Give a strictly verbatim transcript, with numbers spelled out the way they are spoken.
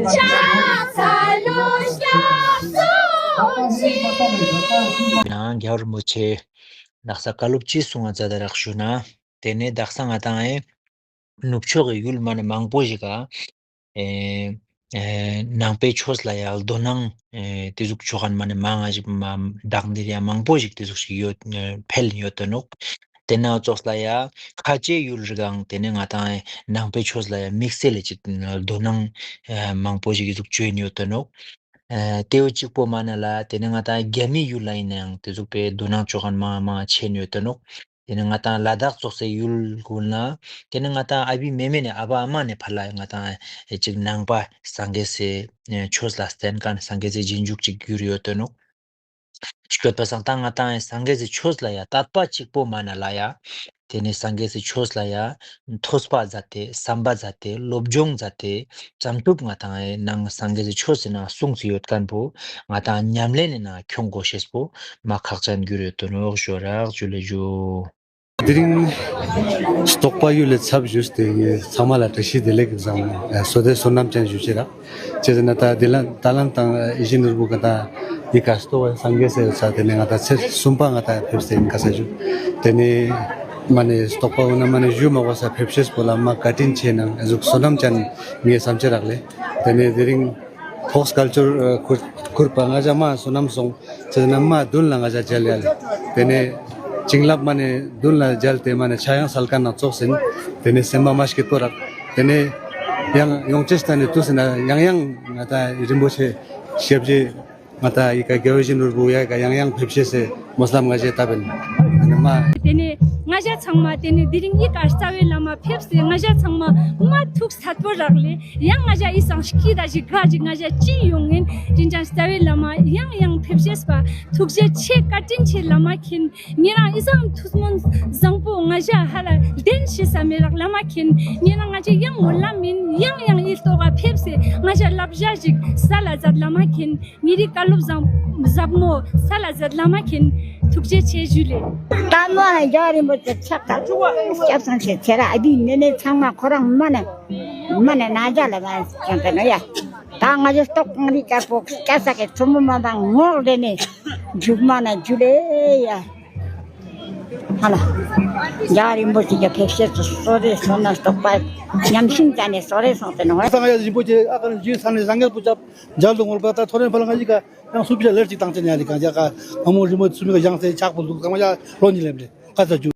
ན་རྒྱལ་བ་རིན་པོ་ཆེ་དག་ས་བཀའ་སློབ་ཅི་གསུང་ང་མཛད་ད་རག་ཞུ་ན། དེ་ནས་དག་ས་ང་ཏང་ཨེ་ནུབ་ཕྱོགས་ཀྱི་ཡུལ་མ་ནེ་མང་པོ་ཞིག་ག་ཨེ་ཨེ་ནང་པའི་ཆོས་ལ་ཡ་དོ་སྣང་ཨེ་དེ་ཟུག་ཆོ་མཁན་མ་ནེ་མང་ང་ཞིག་མ་དག་འདིར་ཡ་མང་པོ་ཞིག་དེ་ཟུག་ཞིག་ཡོད་ཨེ་འཕེལ་ཡོད་དོ་ནོག། དེ་ན་ཙོགས་ལ་ཡ་ཁ་ཆེ་ཡུལ་རིགས་གང་དེ་ནས་ང་ཏང་ནང་པའི་ཆོས་ལ་ཡ་དམིགས་བསལ་ལ་ཅིག་དོ་སྣང་ཨ་མང་པོ་ཞིག་གི་ཟུག་ཅོ་ཡིན་ཡོད་དོ་ནོག། ཨ་དེ་བོ་གཅིག་པོ་མ་ན་ལ་དེ་ནས་ང་ཏང་རྒྱ་མི་ཡུལ་ལ་ཡིན་ནའང་དེ་ཟུག་པའི་དོ་སྣང་ཆོ་མཁན་མང་མང་ཆེན་ཡོད་དོ་ནོག། དེ་ནས་ང་ཏང་ལ་དྭགས་ཙོགས་སི་ཡུལ་ཀུན་ལ་དེ་ནས་ང་ཏང་ཨ་བི་མེ་མེ་ནས་ཨ་བ་ཨ་མ་ནས་ཕར་ལ་ང་ཏང་ཨེ་ཅིག་ནང་པ་སངས་རྒྱས་སི་ཆོས་ལ་བརྟེན་མཁན་སངས་རྒྱས་སི་རྗེས་འཇུག་ཅིག་གྱུར་ཡོད་དོ་ནོག། སྐྱོད་པ་སང་ད་ང་ཏང་ཡང་སངས་རྒྱས་སི་ཆོས་ལ་ཡ་དད་པ་གཅིག་པོ་མ་ན་ལ་ཡ། དེ་ནས་སངས་རྒྱས་སི་ཆོས་ལ་ཡ་ཐོས་པ་མཛད་དེ་བསམ་པ་མཛད་དེ་སློབ་སྦྱོང་མཛད་དེ་བྱང་ཆུབ་ང་ཏང་ཡང་ནང་སངས་རྒྱས་སི་ཆོས་སི་ནང་གསུངས་སུ་ཡོད་མཁན་པོ་ང་ཏང་ཉམས་ལེན་ནི་ནང་ཁྱོང་དགོས་ཤེས་པོ་མ་ཁག་ཅན་གྱུར་ཡོད་དོ་ནོག་ཞུ་རག་ཞུ་ལེ་ཞུ། དེ་རིང་རྟོགས་པ་ཡུལ་ལ་ཚབ་ཞུས་ཏེ་ཚང་མ་ལ་བཀྲ་ཤིས་བདེ་ལེགས་བཟང་བསོད་བདེ་བསོད་ནམས་ཅན་ཞུ་ཅེས་རག། ཅེས་ཟེར་ན་ད་དེ་ལ་ད་ལན་དང་ཡིད་བཞིན་ནོར་བུ་ག་ད་ཡི་ག་རྟོགས་པ་སངས་རྒྱས་སི་ས་དེ་ནས་ང་ད་ཚེས་གསུམ་པ་ང་ད་ཕེབས་ཏེ་ཡིན་ག་ས་ཞུ། དེ་ནས་མ་ནས་རྟོགས་པ་འོ་ན་མ་ནས་ཞུ་མ་གོ་ས་ཕེབས་ཤེས་པོ་ལ་མ་བཀའ་དྲིན་ཆེ་ནང་ཨ་ཟུག་བསོད་ནམས་ཅན་ངའི་བསམ་ཅེས་རག་ལེ། དེ་ནས་དེ་རིང་ཕོགས་སྐལ་ཅོར་ཁུར་ཁུར་པ་ང་ཅག་མ་བསོད་ནམས་སོང་། ཅེས་ན་མ་མདུན་ལ་ང་ཅག་མཇལ་ཡ་ལེ། དེ་ནས་བྱིན་རླབས་མ་ནས་མདུན་ལ་མཇལ་ཏེ་མ་ནས་ཕྱྭ་གཡང་སལ་མཁན་ན་ཙོགས་ཟིན། དེ་ནས་སེམས་པ་མ་སྐྱིད་པོ་རག། དེ་ནས་ཡང་ཡོང་ཅེས་ད་ནས་དུས་ཟིན་ན་ཡང་ཡང་ང་ད་རིན་པོ་ཆེ་ཞབས་རྗེས་ང་ད་ཡི་ག་རྒྱལ་བ་ཡིད་བཞིན་ནོར་བུ་ཡ་ག་ཡང་ཡང་ཕེབས་ཤེས་སི་སྨོན་ལམ་ང་ཅག་བཏབ་ཡིན། དེ་ནས་མ། དེ་ནས་ང་ཅག་ཚང་མ་དེ་ནས་དེ་རིང་ཡི་ག་རྩ་བའི་བླ་མ་ཕེབས་སེ་ང་ཅག་ཚང་མ་མ་ཐུགས་ཚད་པོ་རག་ལེ། ཡང་ང་ཅག་ཡི་སང་སྐྱིད་ད་ཞིག་ག་ཞིག་ང་ཅག་ཅི་ཡོང་ངིན་དྲིན་ཅན་རྩ་བའི་བླ་མ་ཡང་ཡང་ཕེབས་ཤེས་པ་ཐུགས་རྗེ་ཆེ་བཀའ་དྲིན་ཆེ་བླ་མ་མཁྱེན། ཉེ་རང་ཡི་སང་ཐུགས་སྨོན་བཟང་པོ་ང་ཅག་ཧ་ལ་ལྡན་ཤེས་ས་མེད་རག་བླ་མ་མཁྱེན། ཉེ་རང་ང་ཅག་ཡང་སྨོན་ལམ་མིན་ཡང་ཡང་ཡི་ལྟོ་ག་ཕེབས་སེ་ང་ཅག་བསླབ་བྱ་ཞིག་སལ་ལ་མཛད་བླ་མ་མཁྱེན། ཉེ་རི་བཀའ་སློབ་བཟང་ཟབ་མོ་སལ་ལ་མཛད་བླ་མ་མཁྱེན། ཐུགས་རྗེ་ཆེ་ཞུ་ལེ། ད་མ་ན་རྒྱལ་བ་རིན་པོ་ཆེ་ཕྱག་ད་སྐྱབས་སང་ཆེ་ཚེ་ར་ཨ་བི་མེ་མེ་ཚང་མ་ཁོ་རང་མ་ན་མ་ན་ན་རྒྱ་ལ་མ་ཅང་ཏེ་ནོ་ཡ། ད་ང་ཅག་ལྟོ་གང་རི་དཀར་པོ་སྐྱ་ས་གི་ཚོ་མོ་མ་དང་ངོག་ལེ་ནས་མཇུག་མ་ན་ཇུ་ལེ་ཡ། ཧ་ལ། རྒྱལ་བ་རིན་པོ་ཆེ་གི་ཕེབས་ཤེས་སུ་སོ་རེ་སོ་ན་རྟོགས་པ་ཉམས་ཤིང་ཙ་ནས་སོ་རེ་སོང་སྟེ་ནོ། ས་ང་ཡ་རིན་པོ་ཆེ་ཨ་ཀ་ནས་རྗེས་ས་ནས་སངས་རྒྱས་པོ་ཅབ་མཇལ་དུ་ངོར་པ་ད་ཐོ་རེ་ཕ་ལ་ང་ཞིག་ག་ཡང་སུ་པི་ཆ་ལེར་ཅིག་བཏང་ཅེ་ཉ་རི་གང་རྒྱ་ག་ཨ་མོ་རིན་པོ་ཆེ་སུ་མི་ག་བཞེངས་སེ་ཕྱག་པོ་འདུག་ཚང་མ་ཡ་ལོ་ཉི་ལེམ་རེ་ཀ་ས་ཇུ།